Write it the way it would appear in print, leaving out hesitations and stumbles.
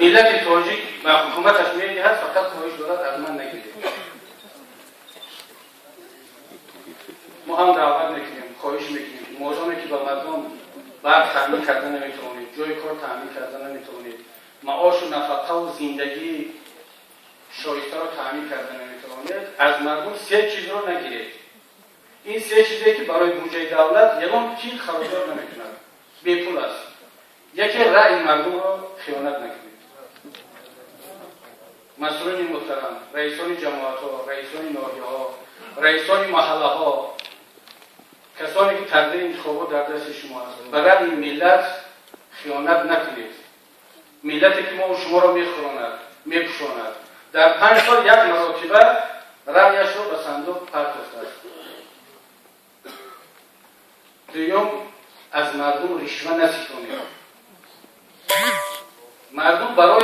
Миллати тоҷик ба ҳукуматаш медиҳад, фақат хоҳиш дорад, аз ман нагиред. Мо ҳам даъват мекунем, хоҳиш мекунем, модоме ки ба мардум барқ таъмин карда наметавонед, ҷои кор таъмин карда наметавонед, маошу нафақаву зиндагии шоистаро таъмин карда наметавонед, аз мардум се чизро нагиред. Ин се чизе ки барои буҷаи давлат ягон тин хароҷот намекунад, бепул аст. Яке, раъи мардумро хиёнат накунед. Масъулини муҳтарам, раисони ҷамоатҳо, раисони ноҳияҳо, раисони маҳаллаҳо, касоне ки тақдири интихобот дар дасти шумо аст, ба раъи миллат хиёнат накунед. Миллате ки мо шуморо мехӯронад, мепӯшонад, дар 5 сол як маротиба раъяшро ба сандуқ партофтааст. Дуюм, аз мардум ришва наситонед. Мардум барои